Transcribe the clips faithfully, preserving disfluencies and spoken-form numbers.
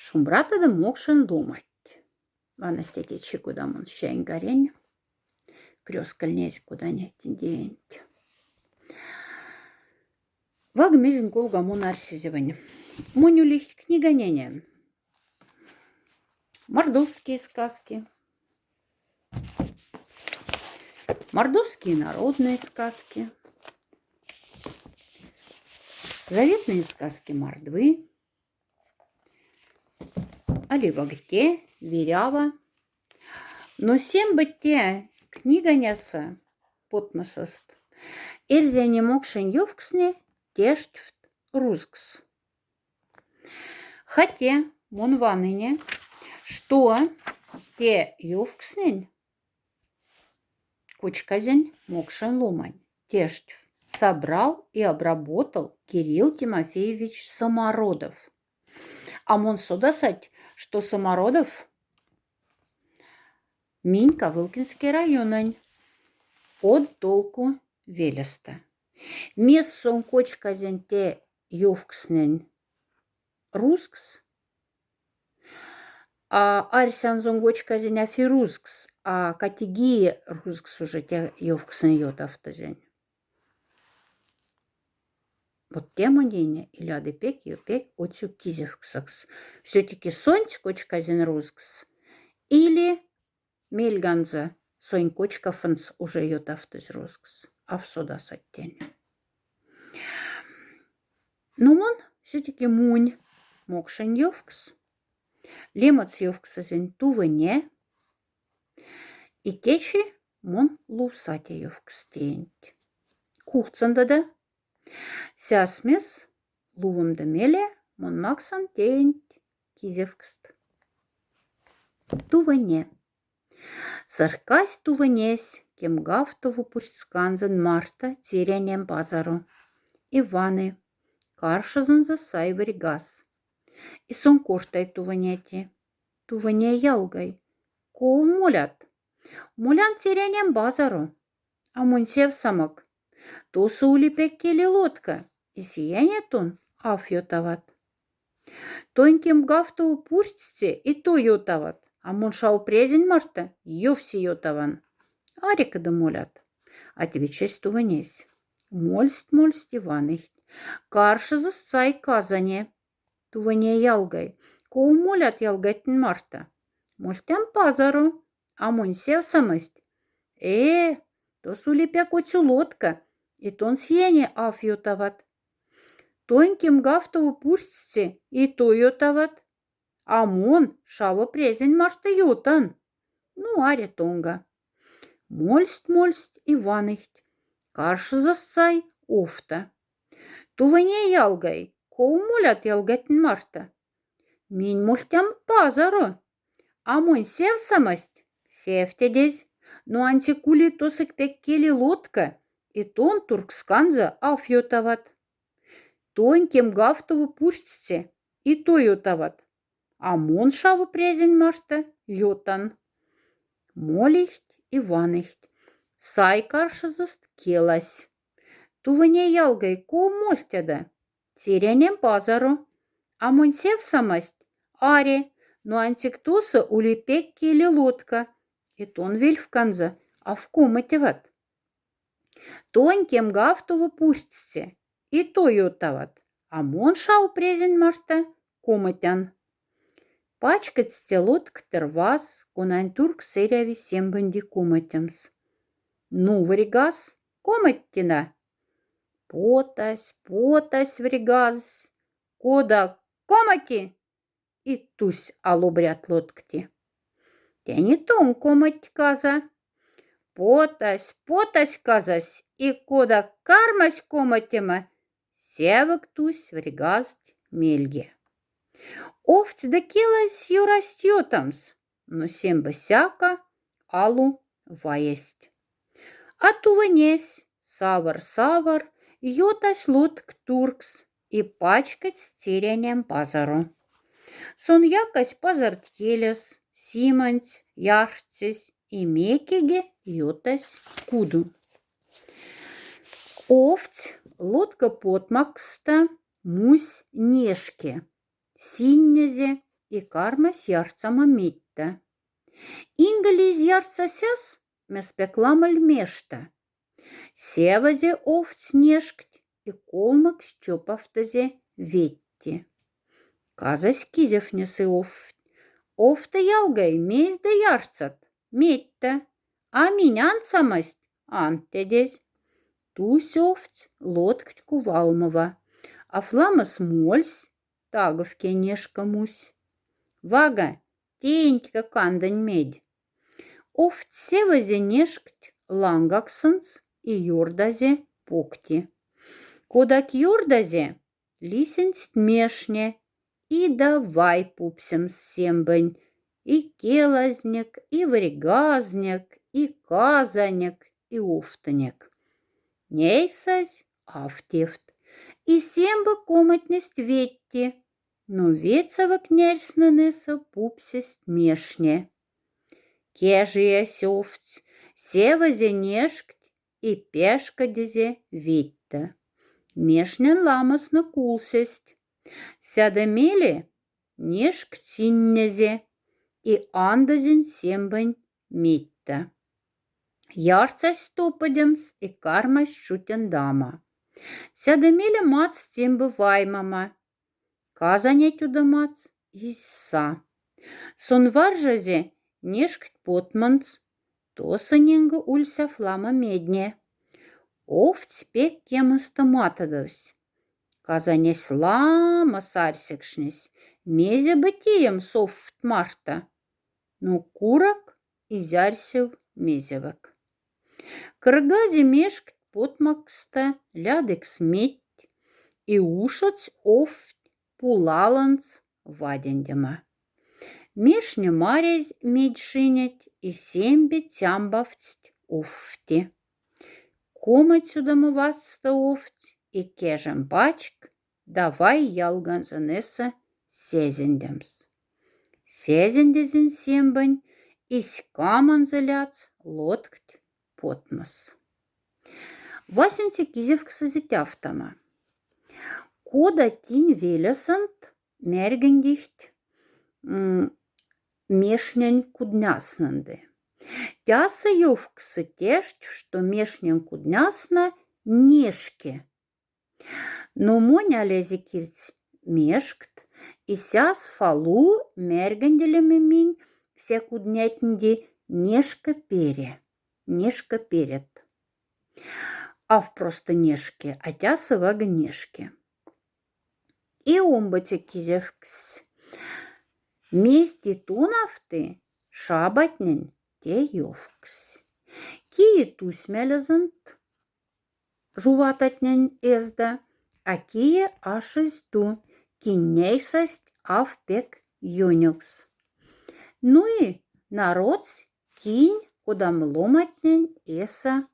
Шумбратада мокшень ломать. Ванастете чи кудамон сянь гарень. Крёскальнесь кудане тиндеенть. Ваг мезень колга мон арсезевань. Монь улихть книга нене. Мордовские сказки. Мордовские народные сказки. Заветные сказки мордвы. Али вагте, вирява. Но сембе те книганяса потмасост эрзянь и мокшень ёвксне тештьфт рузкс. Хотя мон ваныне, что те ёвкснень кочказень мокшень ломань тештьф собрал и обработал Кирилл Тимофеевич Самородов. А мон содасать, что Самородов минь Ковылкинский райононь, од Толку велеста. Мес сон кочказень те ёвкснень рузкс, а арсян сон кочказень афи рузкс, а категия рузкс уже те ёвкснень ётавтозень. Вот те монене иляды пек, ё пек отсю кизевксакс. Всё-таки сонць кочказень рузкс или мельганза сонь кочкафнц уже ётавтозь рузкс. Ав содасать тень. Но мон всё-таки мунь мокшень ёвкс. Лемоц ёвксозень тувыне. И течи мон лувсате ёвкс теенть. Кулцанда да. Сясмес лувомда меле мон максан теенть кизевкст. Тувыне. Сыркась тувынесь кемгавтово пурсть сканзын марта церянем базаро. И ваны, каршозонза сай врьгас. И сон кортай тувынети. Тувыне ялгай. Ков молят? Молян церянем базаро. А монь сяв самок. Тосо ули пек кели лодка. И сияне тон аф ётават. Тонь кемгавтово пурстьсте и то ётават. А мон шаво прязень марта ёвсе ётаван. Арекыда молят? Отвечась тувынесь. Мольсть, мольсть и ваныхть. Каршозост сай казане. Тувыне ялгай. Ков молят ялгайтнень марта? Мольтям пазаро. А монь сяв самость. Э, тосо ули пек отсю лодка. И тон сияне аф ётават. Тонь кемгавтово пурстьсте и то ётават. А мон шаво прязень марта ётан. Ну, аре тонга. Мольсть, мольсть и ваныхть. Каршозост сай овта. Тувыне ялгай, ков молят ялгайтнень марта? Минь мольтям пазаро. А монь сяв самость. Сяфтедезь. Но ансяк ули тосо пек кели лодка, и тон турксканза аф ётават. Тонь кемгавтово пурстьсте и то ётават. А мон шаво прязень марта ётан. Молихть и ваныхть. Сай каршозост келась. Тувыне ялгай, ков мольтяда? Церянем пазаро. А монь сяв самость. Аре, но ансяк тосо ули пек кели лодка. И тон вельфканза аф коматеват. Тонь кемгавтово пурстьсте и то ётават, а мон шаво прязень марта коматян. Пачкодьсте лодка тырвас, конань туркс эряви сембонди коматемс. Ну, врьгас, коматтина. Потась, потась врьгас, кода комати и тусь ало брят лодкти. Тяни тон комать каза. Потась, потась казась, и кода кармась коматема, сявык тусь врьгаст мельге. Овтсь да келась юрасть ётамс, но сембе сяка алу ваясть. А тувынесь, савар-савар, ётась лодк туркс и пачкодсь церянем пазаро. Сон якась пазарт келес, симонсь, ярхтсесь и мекеге ётась куду. Овтсь лодка потмакста мусь нешке, синнезе и кармась ярцама медьта. Инголе из ярца сяс, мес пек ламаль мешта. Сявозе овц нешкть и колмокс чопавтозе ветти. Казась кизефнес и овт: «Овты ялгай, мезде ярцат?» «Медьта». «А минь ансамость?» «Андтедезь». Тусь овц, лоткдь кувалмова. Аф ламос мольсь, тагов ке нешка мусь. «Вага, тентька кандонь медь». Овц сявозе нешкть лангаксонц и ёрдазе пукти. Кодак ёрдазе, лисендсть мешне, и давай пупсемс сембонь и келазнек, и варьгазнек, и казанек, и овтынек. Нейсазь аф тевт, и сембо коматнесть ветти, но ветсовок нярсьнонесо пупсесть мешне. Кежиясь овц, сявозе нешкть и пяшкодезе ветьта. Мешнень ламосно кулсесть. Сяда меле нешкть синнезе и андозень сембонь медьта. Ярцась топодемс и кармась шутяндама. Сяда меле мац сембо ваймама. Казанять удомац изь са. Сон варжазе нешкть потмонц, то сыненга ульсяф лама медне. Овц пек кемоста матодовсь. Казанесь лама сарьсекшнесь, мезе бы тиемс овт марта. Но курок изярсев мезевок. Кыргазе мешкть потмокста лядекс медть и ушодсь овть пулалонц вадендема. Мешне марязь медь шинеть и сембе тямбавтсть овти. Комать сюдома васста овть и кежем пачк давай ялганзонесо сязендемс. Сязендезень сембонь и скамонзо ляц лоткт потмос. Васенце кизевксызе тяфтама. Кода тинь велесонт мярьгендихть мешнень кудняснонды. Тяса ёвксы тяшть, што мешнень куднясна нешке. Но монь алезе кирдсь мешкт, и сяс фалу мярьгенделеме минь сякуднятнди нешка пере, нешка перет. Аф просто нешке, а тяса вага нешке. И омбоце кизевкс. Мезти тонафты шабатнень те ёвкс. Кие тусь мялезонт жувататнень эзда, а кие ашезь ту, кинь няйсасть аф пек ёнёкс. Ну и народсь, кинь кодам ломатнень эса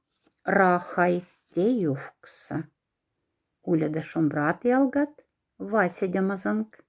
рахай те ёвкса. Уледа шумбрат, ялгат, васядемазонк.